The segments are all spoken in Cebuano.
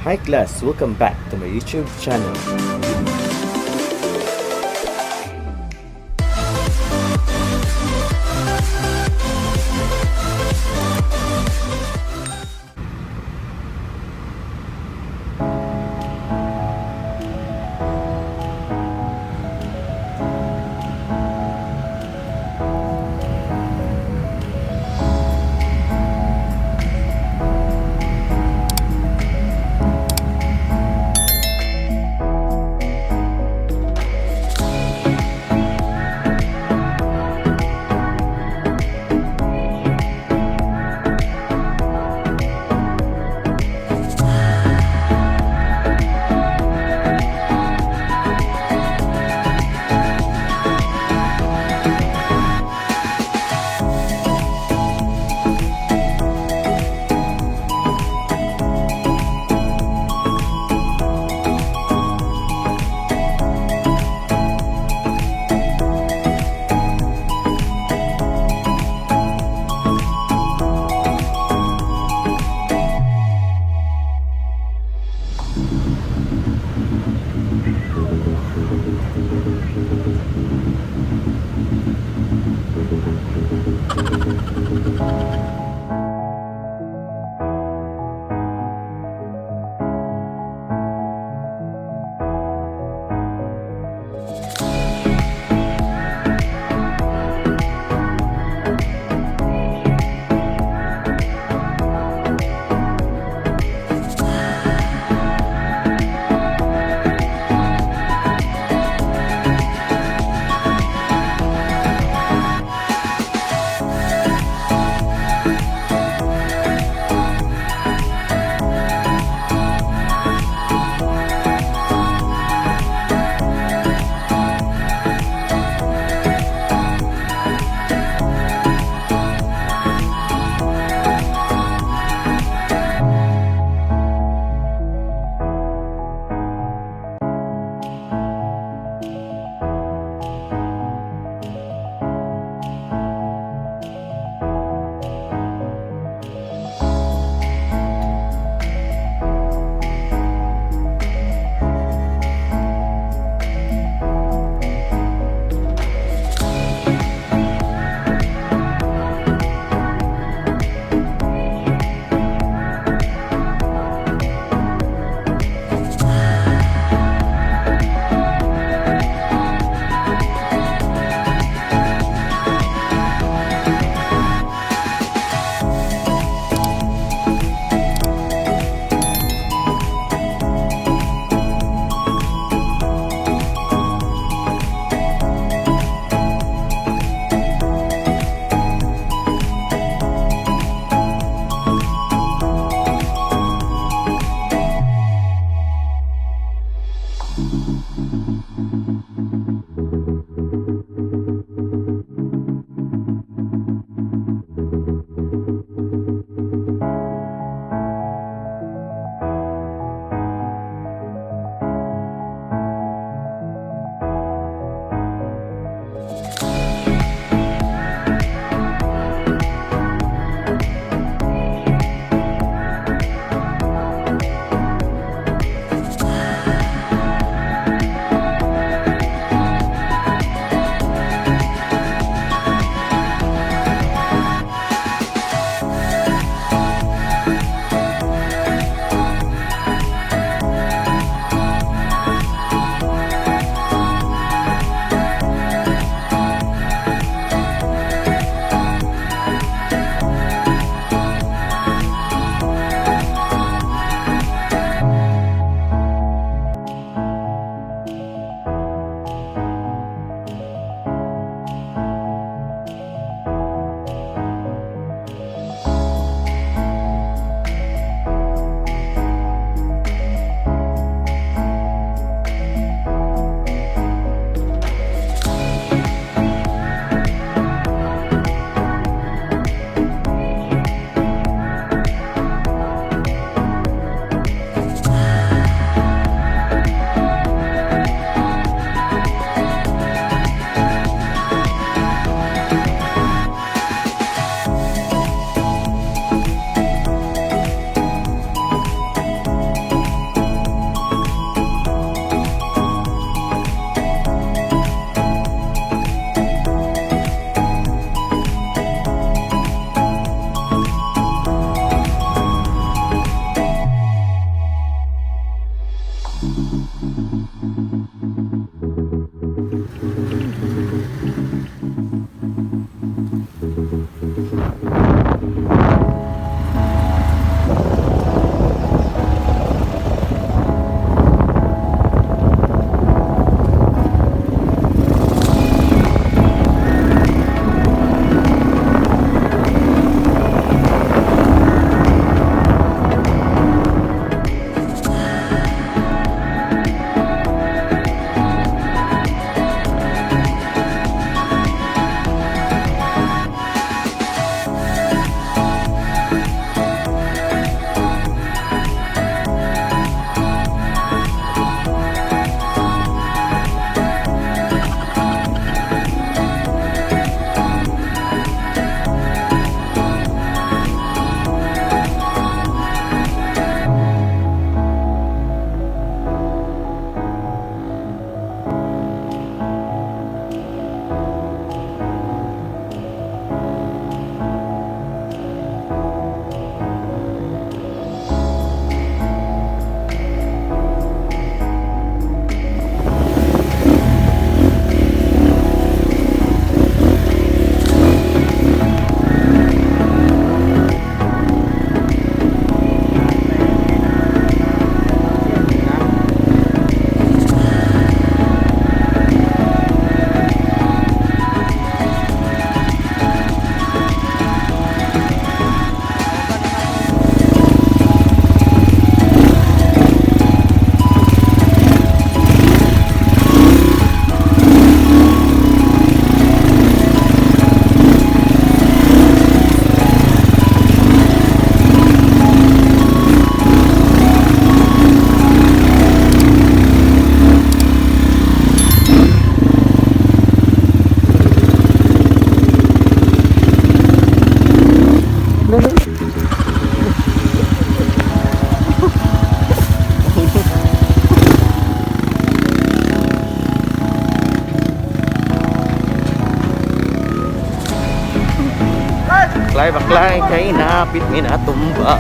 Hi class, welcome back to my YouTube channel. Baklay, baklay, kay napit minatumba.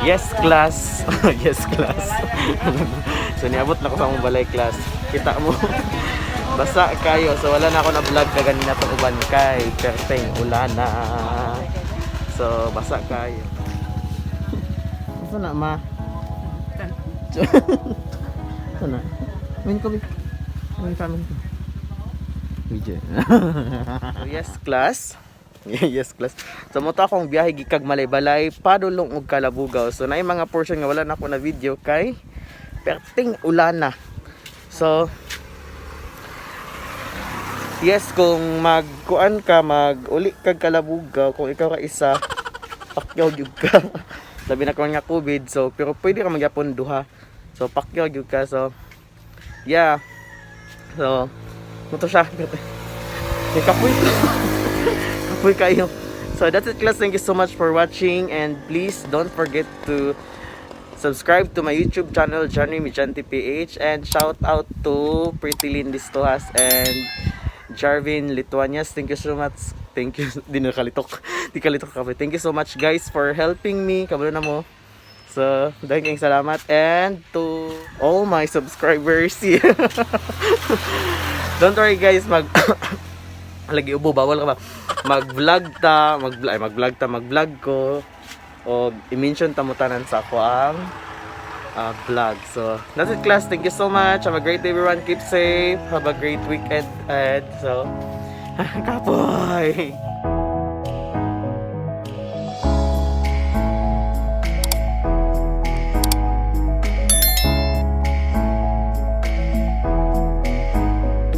Yes, class. Yes, class. So niabot na ko sa among balay, class. Kita mo. Basa kayo. So wala na ako na vlog kaganina to uban kay perteng ulan na. So basa kayo. Asa na, ma? Asa na? Min ko, bi. Min ka, min ko. Video. So, yes, class. Yes, class. So mo to akong biyahe gikag Malaybalay padulong og Kalabugaw. So naay mga portion nga wala na ako na video kay perting ulan na. So yes, kung magkuan ka, mag-uli kag Kalabugaw, kung ikaw ka isa, pakyaw gyud ka. Labi na karon nga COVID, so pero pwede ka magyapon duha. So pakyaw gyud ka. So yeah. So mo to siya. Kay kapoy ko. Kapoy kayo. So that's it, class. Thank you so much for watching and please don't forget to subscribe to my YouTube channel, Johnny Mijanti PH, and shout out to Pretty Lynn Listohas and Jarvin Lituanias. Thank you so much. Thank you. Di na kalitok. Di kalitok kape. Thank you so much, guys, for helping me. Kabalo na mo. So, dahil kayong salamat and to all my subscribers. Don't worry, guys, mag lagi ubo, bawal ka ba? Mag-vlog ta, mag-vlog, ay, mag-vlog ta, mag-vlog ko o i-mention ta mo tanan sa ako ang vlog. So, that's it, class. Thank you so much. Have a great day, everyone. Keep safe. Have a great weekend ahead. So, kapoy!